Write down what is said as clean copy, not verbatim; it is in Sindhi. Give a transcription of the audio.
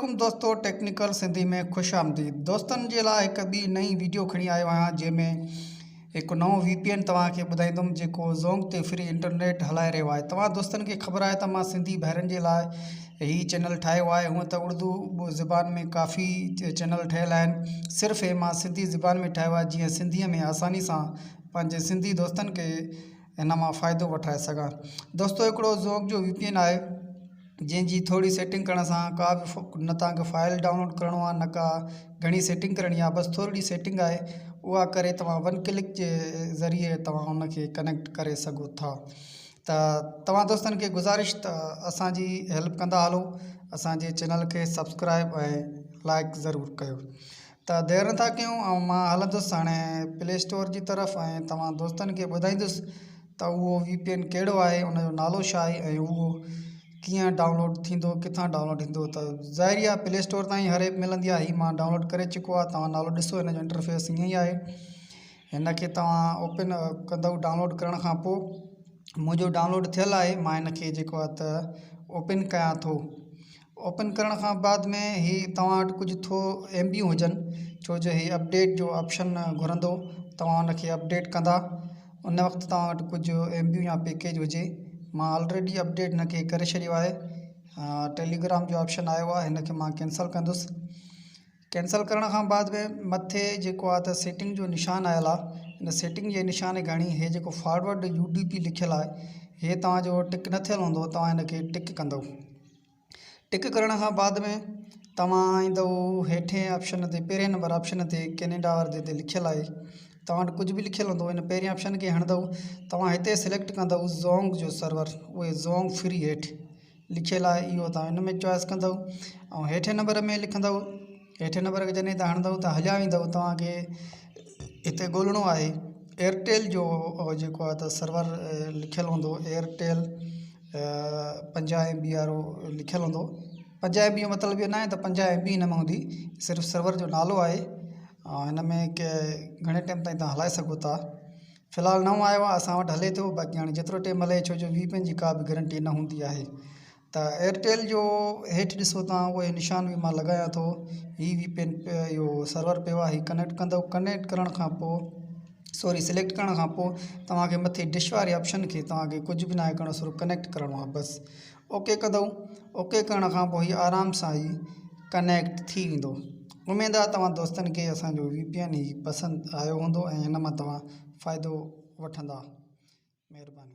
عليڪم دوستو ٽيڪنيڪل سنڌي ۾ خوش آمديد دوستن جي لاء هڪ ٻي نئين ويڊيو کڻي آيو آهيان جنهن ۾ هڪ نئون وي پي اين توهان کي ٻڌائيندم جيڪو زونگ تي فري انٽرنيٽ هلائي رهيو آهي توهان دوستن کي خبر آهي ته مان سنڌي ڀائرن جي لاء هي چينل ٺاهيو آهي هونء ته اردو زبان ۾ ڪافي چينل ٺهيل آهن صرف هي مان سنڌي زبان ۾ ٺاهيو آهي جيئن سنڌي ۾ آساني سان پنهنجي سنڌي دوستن کي هن مان فائدو وٺرائي سگهان دوستو هڪڙو زونگ جو وي پي اين آهي جنهن جي ٿوري سيٽنگ ڪرڻ سان ڪا به نه توهان کي فائل ڊائونلوڊ ڪرڻو آهي نه ڪا گهڻي سيٽنگ ڪرڻي آهي بس ٿورڙي سيٽنگ آهي اها ڪري توهان ون ڪلڪ جي ذريعي توهان ان کي ڪنيڪٽ ڪري سگهو ٿا ته توهان دوستن کي گذارش ته اسانجي هيلپ ڪندا هلو اسانجي چينل کي سبسڪرائب ۽ لائڪ ضرور ڪيو ته دير نٿا ڪيون ۽ مان هلندس هاڻي پلي اسٽور جي طرف ۽ توهان دوستن کي ٻڌائيندس ته اهو وي پي اين ڪهڙو آهي ان جو نالو ڇا آهي ۽ اهو ڪيئن ڊائونلوڊ ٿيندو ڪٿان ڊائونلوڊ ٿيندو ته ظاهري آهي پلي اسٽور تان ئي هر ايپ ملندي آهي هي مان ڊائونلوڊ ڪري چڪو آهي توهان نالو ڏسو هن جو انٽرفيس ائين ئي آهي هن کي توهان اوپن ڪندو ڊائونلوڊ ڪرڻ کان پوء منهنجو ڊائونلوڊ ٿيل آهي مان هن کي جيڪو آهي ته اوپن ڪيان ٿو اوپن ڪرڻ کان بعد ۾ هي توهان وٽ ڪجهه ٿو ايم بيون هجن ڇو جو هي اپڊيٽ جو آپشن گهرندو توهان ان کي اپڊيٽ ڪندا ان وقت توهان وٽ ڪجهه ايم بيون يا پيڪيج هجي مان آلريڊي اپڊيٽ هن کي ڪري ڇڏيو آهي ٽيليگرام جو آپشن آيو آهي هن کي مان ڪينسل ڪندس ڪينسل ڪرڻ کان بعد ۾ مٿي جيڪو آهي ته سيٽنگ جو نشان آيل آهي ان سيٽنگ جي نشان کي هڻي هي جيڪو فارورڊ يو ڊي پي لکيل آهي هي توهان جو ٽڪ نه ٿيل هوندو توهان هن کي ٽڪ ڪندو ٽڪ ڪرڻ کان بعد ۾ توهان ايندو هيٺين آپشن تي پهرين نمبر آپشن تي ڪينيڊا واري جتي لکيل آهي توهان وٽ ڪجهه به لکيل هوندو ان پهرين آپشن کي هڻندو توهان هتي سليڪٽ ڪندو زونگ جو سرور اهي زونگ فري هيٺ لکيل آهي اهو توهان ان ۾ چوائس ڪندؤ ۽ هيٺين نمبر ۾ لکندؤ هيٺين نمبر کي جڏهن توهان هڻندؤ ته هليا ويندؤ توهان کي هتي ڳولڻو آهي ايئرٽيل جو جيڪو آهي ته سرور لکيل هوندو ايئرٽيل 50 ايم بي وارو لکيل هوندو 50 ايم بي جو مطلب اهو ناهي ته 50 ايم بي هن ۾ هوندي صرف سرور جو نالو آهي ۽ هن ۾ ڪي گهڻي ٽائيم تائين توهان هلائي سگهو ٿا في الحال نئون آيو آهي اسان وٽ هلي ٿو باقي هاڻي جيترو ٽيم هلي ڇو جو وي پي اين جي ڪا به گرنٽي نه هوندي آهي ته ايئرٽيل جو هيٺ ڏسو تان اهي نشان به مان لڳايان ٿو هي وي پي اين اهو سرور پيو آهي هي ڪنيڪٽ ڪندو ڪنيڪٽ ڪرڻ کان پوء سوري سليڪٽ ڪرڻ کان پوء توهانکي مٿي ڊش واري آپشن کي توهانکي ڪجهه به ناهي ڪرڻو صرف ڪنيڪٽ ڪرڻو آهي بس اوڪي ڪندو اوڪي ڪرڻ کان پوء هي آرام سان هي ڪنيڪٽ ٿي ويندو اميد آهي توهان دوستن کي اسان جو وي پي اين هي پسند آيو هوندو ۽ هن مان توهان فائدو وٺندا مهرباني.